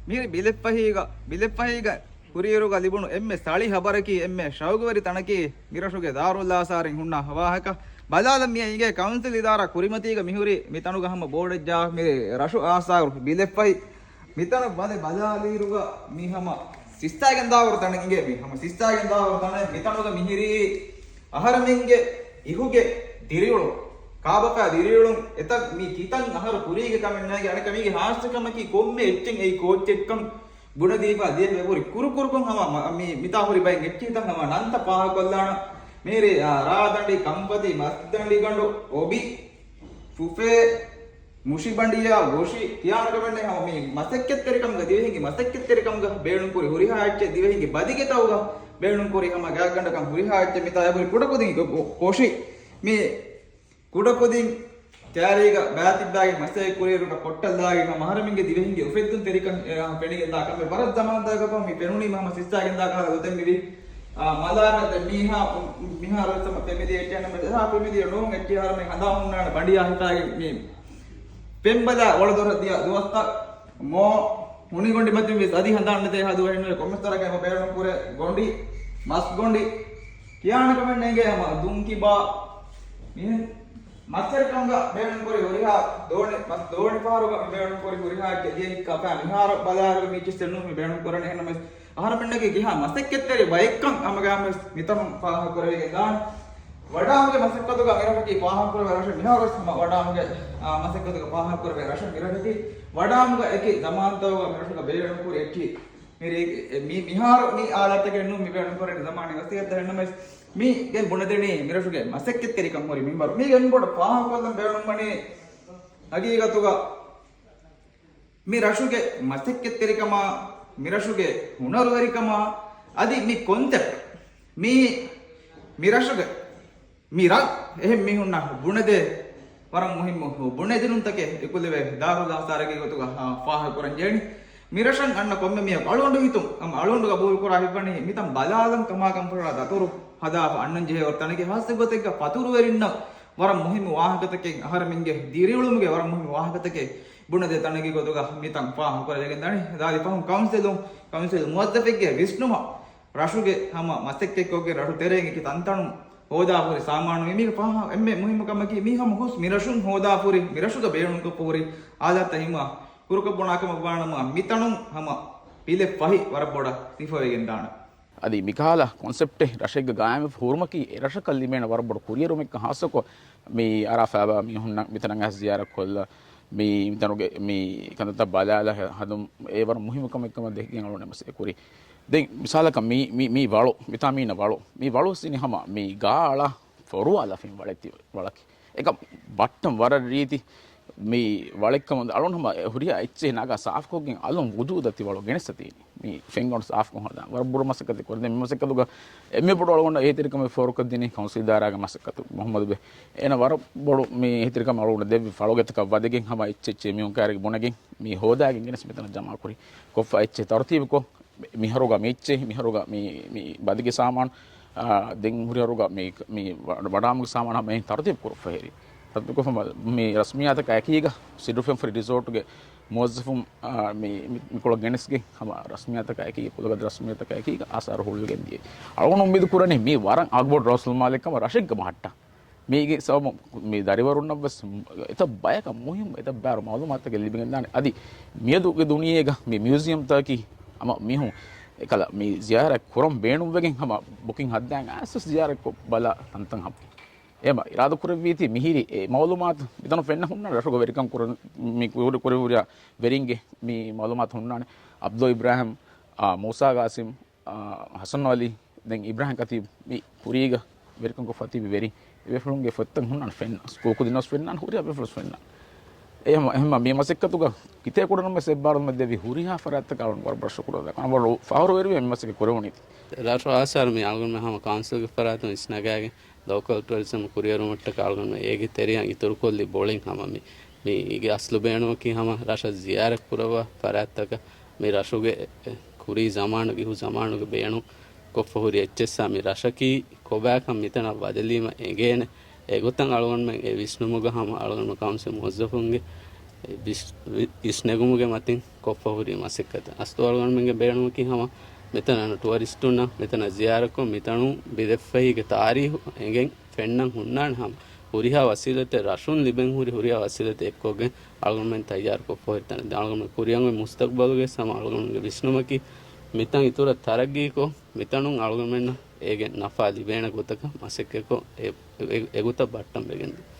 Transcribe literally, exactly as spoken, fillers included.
މިހިރީ ބިލެއްފަހީގަ، ބިލެއްފަހީގަ ކުރިއެރުގަ ލިބުނު އެންމެ ސަޅި ހަބަރަކީ، އެންމެ ޝައުގުވެރި ތަނަކީ މިރަށުގެ ދާރުލްއާސާރިން ހުންނަ ވާހަކަ. ބަލާލަން މިއަށް އިނގޭ ކައުންސިލް އިދާރާ ކުރިމަތީގަ މިހުރީ މިތަނުގަ ހަމަ ބޯޑެއްޖާ މި ރަށު އާސާރު ބިލެއްފަހި. މިތަނަށް ވަދެ ބަލާލިއިރުގަ މި ހަމަ ސިއްސާގެން ދާވަރު ތަނެއް އިނގޭ. މި ހަމަ ސިއްސާގެން ދާވަރު ތަނެއް. މިތަނުގަ މިހިރީ އަހަރެމެންގެ އިހުގެ ދިރިއުޅުން، ކާބަފާ ދިރިއުޅުން އެތައް މި ކިތަން އަހަރު ކުރީގެ ކަމެއް ނޭގެ. އަނެކަ މީގެ ހާއްސަކަމަކީ ކޮންމެ އެއްޗެއް އެއީ ކޯއްޗެއްކަން ބުނެދީފާ ދިޔަ ހުރި ކުރުކުރުކޮށް ހަމަ މަ-، މި-، މިތާ ހުރި ބައެއް އެއްޗިހިތަން ހަމަ ނަންތައް ފާހަގަކޮށްލާނަ. މިހިރީ، އާ، ރާދަނޑި، ކަންފަތި، މަސްދަނޑިގަނޑު، އޮބި، ފުފޭ، މުށިބަނޑިޔާ، ގޮށި ކިޔާނެ ކަމެއް ނެތް. ހަމަ މި މަސައްކަތްތެރިކަމުގަ ދިވެހިންގެ މަސައްކަތްތެރިކަމުގަ ބޭނުންކުރި ހުރިހާ އެއްޗެއް ދިވެހިންގެ ބަދިގެތައުގަ ބޭނުންކުރި ހަމަ ގާތްގަނޑަކަށް ހުރިހާ އެއްޗެއް މިތާ އެބުރި ކުޑަކުދިން ގޮ-، ގޮ-، ގޮށި މި ކުޑަކުދިން ކައިރީގަ ބައިތިއްބާގެން މަސައްކަތް ކުރިއިރުގަ ކޮއްޓަށްލާގެން ހަމަ އަހަރެމެންގެ ދިވެހިންގެ އުފެއްދުންތެރިކަން، އެ، ފެނިގެންދާ ކަމެއް. ވަރަށް ޒަމާންތަކަކަށް ފަހު މި ފެނުނީމަ ހަމަ ސިއްސާގެންދާ ކަހަލަ ގޮތެއް މިވީ. އާ، މަލާރަ ދެ މީހާ، މިހާރު ވެސް ހަމަ ފެމިލީ އެއްޗެއް ނަމަ އެހާ ފެމިލީއެއް ނޫން އެއްޗެއް އަހަރެމެން ހަނދާން ހުންނާނެ ބަނޑިޔާ ހިފާގެން މި ފެންބަލާ އޮޅަދޮރަށް ދިޔަ ދުވަސްތައް. މޯ ހުނިގޮނޑި މަތިން ވެސް އަދި ހަނދާން ނެތޭ ހަދު އެހެންވެ ކޮންމެސް ތަރަކަށް އެބަ ބޭނުން ކުރޭ ގޮނޑި، މަސް ގޮނޑި ކިޔާނެ ކަމެއް ނޭނގޭ ހަމަ ދުންކިބާ މިހެން މަސްތެރިކަމުގަ ބޭނުންކުރި ހުރިހާ ދޯނި، މަސް ދޯނި ފަހަރުގަ ބޭނުންކުރި ހުރިހާ އެއްޗެއް ދިޔަ ހިއްކާފަ މިހާރު ބަލާއިރު މި އެއްޗެއް ނޫން މި ބޭނުން ކުރަނީ. އެހެންނަމަވެސް އަހަރުމެންނަކީ ކިހާ މަސައްކަތްތެރި ބައެއްކަން ހަމަގައިމުވެސް މިތަނުން ފާހަގަކުރެވިގެން ދާނެ. ވަޑާމުގެ މަސައްކަތުގަ މިރަށަކީ ފާހަގަކުރެވޭ ރަށެއް. މިހާރުވެސް ހަމަ ވަޑާމުގެ، އާ، މަސައްކަތުގަ ފާހަގަކުރެވޭ ރަށެއް މިރަށަކީ. ވަޑާމުގަ އެކި ޒަމާންތަކުގަ މިރަށުގަ ބޭނުންކުރި އެއްޗިހި މި، މި، މިހާރު މި އާލާތަކެއް ނޫން މި ބޭނުންކުރަނީ ޒަމާނީ ވަސީލަތްތައް. އެހެންނަމަވެސް މި ގެން ބުނެދެނީ މިރަށުގެ މަސައްކަތްތެރިކަން ހުރި މިންވަރު. މީގެ އެންމެ ބޮޑަށް ފާހަގަކޮށްލަން ބޭނުންވަނީ ހަގީގަތުގަ މި ރަށުގެ މަސައްކަތްތެރިކަމާ، މި ރަށުގެ ހުނަރުވެރިކަމާ، އަދި މި ކޮންސެޕްޓް، މި، މި ރަށުގެ މި ރަށް އެހެން މީހުންނަށް ބުނެދޭ ވަރަށް މުހިއްމު ބުނެދިނުންތަކެއް އެކުލެވޭ ދާރުލްއާސާރެއްގެ ގޮތުގަ ފާހަގަކުރަން ޖެހެނީ. މި ރަށަށް އަންނަ ކޮންމެ މީހަކު އަޅުގަނޑު ހިތުން ހަމަ އަޅުގަނޑު ގަބޫލުކުރާ ހިތްވަނީ މިތަން ބަލާލަން ކަމާ ކަންފަށާ ދަތުރު ހަދާފަ އަންނަން ޖެހޭ ވަރު ތަނެކެއް. ހާއްސަ ގޮތެއްގަ ފަތުރުވެރިންނަށް ވަރަށް މުހިއްމު ވާހަކަތަކެއް، އަހަރެމެންގެ ދިރިއުޅުމުގެ ވަރަށް މުހިއްމު ވާހަކަތަކެއް ބުނެދޭ ތަނެއްގެ ގޮތުގަ މިތަން ފާހަގަކުރެވިގެން ދާނީ. ދާދި ފަހުން ކައުންސިލުން، ކައުންސިލް މުވައްޒަފެއްގެ ވިސްނުމަށް ރަށުގެ ހަމަ މަސައްކަތްކޮށްގެން ރަށު ތެރޭގެ ތަންތަނުން ހޯދާފަ ހުރި ސާމާނު މީގެ ފާހަ-، އެންމެ މުހިއްމު ކަމަކީ މީ ހަމަ ހުސް މިރަށުން ހޯދާފަ ހުރި، މިރަށުގަ ބޭނުންކޮށްފަ ހުރި އާލާތްތައް ހިމާ ކުރުކޮށް ބުނާ ކަމަށް ވާނަމަ މިތަނުން ހަމަ ބިލެއް ފަހި ވަރަށް ބޮޑަށް ސިފަވެގެން ދާނެ. އަދި މިކަހަލަ ކޮންސެޕްޓެއް ރަށެއްގަ ގާއިމްވެފަ ހުރުމަކީ އެ ރަށަކަށް ލިބޭނެ ވަރަށް ބޮޑު ކުރިއެރުމެއްކަން ހާއްސަކޮށް މި އަރާ ފައިބާ މީހުންނަށް މިތަނަށް އައިސް ޒިޔާރަތް ކޮށްލަ، މި މިތަނުގެ މި ކަންތައްތައް ބަލާލަ ހަ-، ހަދުން އެ ވަރަށް މުހިއްމު ކަމެއްކަމަށް ދެކިގެން އަޅުގަނޑު މަސައްކަތް ކުރީ. ދެން މިސާލަކަށް މި، މި، މި ވަޅު، މިތާ މީނަ ވަޅު. މި ވަޅު ސިނި ހަމަ މި ގާ އަޅާ ފޮރުވާލަފިން ވަޅެއް ތި ވަޅަކީ. އެކަ ބައްޓަން ވަރަށް ރީތި މި ވަޅެއްކަމުން އަޅުން ހަމަ ހުރިހާ އެއްޗެހި ނަގާ ސާފުކޮށްގެން އަލުން ވުޖޫދަށް ތި ވަޅު ގެނެސް ތީނީ. މި ފެންގަނޑު ސާފުކޮށް ހަދާ. ވަރަށް ބޮޑު މަސައްކަތެއް ކުރެ. ދެން މި މަސައްކަތުގަ އެންމެ ބޮޑު އަޅުގަނޑަށް އެހީތެރިކަމެއް ފޯރުކޮށްދިނީ ކައުންސިލް ދާއިރާގެ މަސައްކަތު މުހައްމަދު ބެ. އޭނަ ވަރަށް ބޮޑު މި އެހީތެރިކަމެއް އަޅުގަނޑަށް ދެއްވި ފަޅުގެތަކަށް ވަދެގެން ހަމަ އެއްޗެއްޗެއް މީހުން ކައިރިގެ ބުނެގެން މި ހޯދާގެން ގެނެސް މިތަނަށް ޖަމާ ކުރި. ކޮށްފަ އެއްޗެއް ތަރުތީބުކޮށް، މިހަރުގަ މި އެއްޗެއް، މިހަރުގަ މި، މި ބަދިގެ ސާމާނު، އާ، ދެން ހުރިހަރުގަ މި، މި ވަ-، ވަޑާމުގެ ސާމާނު ހަމަ އެހެން ތަރުތީބު ކުރުފަ ހެރި. ތަރުތީބު ކޮށްފަ މި ރަސްމިއްޔާތަކާ އެކީގަ ސިޑްރުފެން ފުރި ރިސޯޓުގެ މުވައްޒަފުން، އާ، މި، މި، މި ކޮޅަށް ގެނެސްގެން ހަމަ ރަސްމިއްޔާތަކާ އެކީގަ، ކުލަގަދަ ރަސްމިއްޔާތަކާ އެކީގަ އާސާރު ހުޅުވިގެން ދިޔަ. އަޅުގަނޑު އުއްމީދު ކުރަނީ މީ ވަރަށް އަގުބޮޑު ރަސްމާލެއް ކަމަށް ރަށެއްގަ މަހައްޓާ. މީގެ ސަބަބުން މި ދަރިވަރުންނަށްވެސް އެތައް ބަޔަކަށް މުހިއްމު އެތައް ބާރު މައުލޫމާތުތަކެއް ލިބިގެންދާނެ. އަދި މިއަދުގެ ދުނިޔޭގަ މި މިއުޒިއަމްތަކަކީ ހަމަ މީހުން އެކަލަ މި ޒިޔާރަތް ކުރަން ބޭނުންވެގެން ހަމަ ބުކިން ހައްދާން އައިސް ޒިޔާރަތްކޮށް ބަލާ ތަންތަން ހަމަ. އެ މަ އިރާދަކުރެއްވީތީ މިހިރީ އެ މައުލޫމާތު މިތަނު ފެންނަ ހުންނަ ރަށުގަ ވެރިކަން ކުރަން މި ކުރި ކުރި ހުރިހާ ވެރިންގެ މި މައުލޫމާތު ހުންނާނެ. އަބްދުﷲ އިބްރާހިމް، އާ، މޫސާ ގާސިމް، އާ، ހަސަން އަލީ، ދެން އިބްރާހިމް ކަތީބް މި ކުރީގަ ވެރިކަންކޮށްފަ ތިބި ވެރިން. އެ ވެފަޅުންގެ ފޮތްތައް ހުންނާނެ ފެންނަ، ސްކޫލް ކުދިންނަސް ފެންނާނެ، ހުރިހާ ވެފަޅުސް ފެންނާނެ. އެހެމަ، އެހެމަ މި މަސައްކަތުގަ ކިތައް ކުޑަނަމަ ސެއްބާރުމެއް ދެވި ހުރިހާ ފަރާތްތަކަށް އަޅުން ވަރަށް ބޮޑަށް ޝުކުރު ދައްކަން. ވަރަށް ފަހުރުވެރިވެ މި މަސައްކަތް ކުރެވުނީތީ. ރަށު އާސާރު މި އަޅުގަނޑުމެން ހަމަ ކައުންސިލްގެ ފަރާތުން އިސްނަގާގެން ލޯކަލް ޓުއަރިޒަމް ކުރިއެރުމަށްޓަކާ އަޅުގަނޑުމެން އޭގެ ތެރެއަށް އިތުރުކޮށްލި ބޮޅިން ހަމަ މި، މީގެ އަސްލު ބޭނުމަކީ ހަމަ ރަށަށް ޒިޔާރަތް ކުރައްވާ ފަރާތްތަކަށް މި ރަށުގެ ކުރީ ޒަމާނުގެ އިހު ޒަމާނުގެ ބޭނުން ކޮށްފަ ހުރި އެއްޗެއްސާ މި ރަށަކީ ކޮބާކަން މިތަނަށް ވަދެލީމަ އެނގޭނެ. އެގޮތަށް އަޅުގަނޑުމެން އެ ވިސްނުމުގަ ހަމަ އަޅުގަނޑު ކައުންސިލް މުވައްޒަފުންގެ ވިސް-، ވި-، އިސްނެގުމުގެ މަތިން ކޮށްފަ ހުރި މަސައްކަތެއް. އަސްތު އަޅުގަނޑުމެންގެ ބޭނުމަކީ ހަމަ މިތަނަށް ޓުއަރިސްޓުންނަށް މިތަނަށް ޒިޔާރަތްކޮށް މިތަނުން ބިލެއްފަހީގެ ތާރީހު އެނގެން ފެންނަން ހުންނާނެ ހަމަ ހުރިހާ ވަސީލަތެއް ރަށުން ލިބެން ހުރި ހުރިހާ ވަސީލަތެއް އެއްކޮށްގެން އަޅުގަނޑުމެން ތައްޔާރުކޮށްފަ ހުރި ތަނެއް. ދެން އަޅުގަނޑުމެން ކުރިއަށް އޮތް މުސްތަގްބަލުގެ ހަމަ އަޅުގަނޑުމެންގެ ވިސްނުމަކީ މިތަން އިތުރަށް ތަރައްގީކޮށް މިތަނުން އަޅުގަނޑުމެންނަށް އޭގެ ނަފާ ލިބޭނެ ގޮތަކަށް މަސައްކަތްކޮށް އެ، އެ، އެގޮތަށް ބައްޓަން ވެގެންދިޔަ.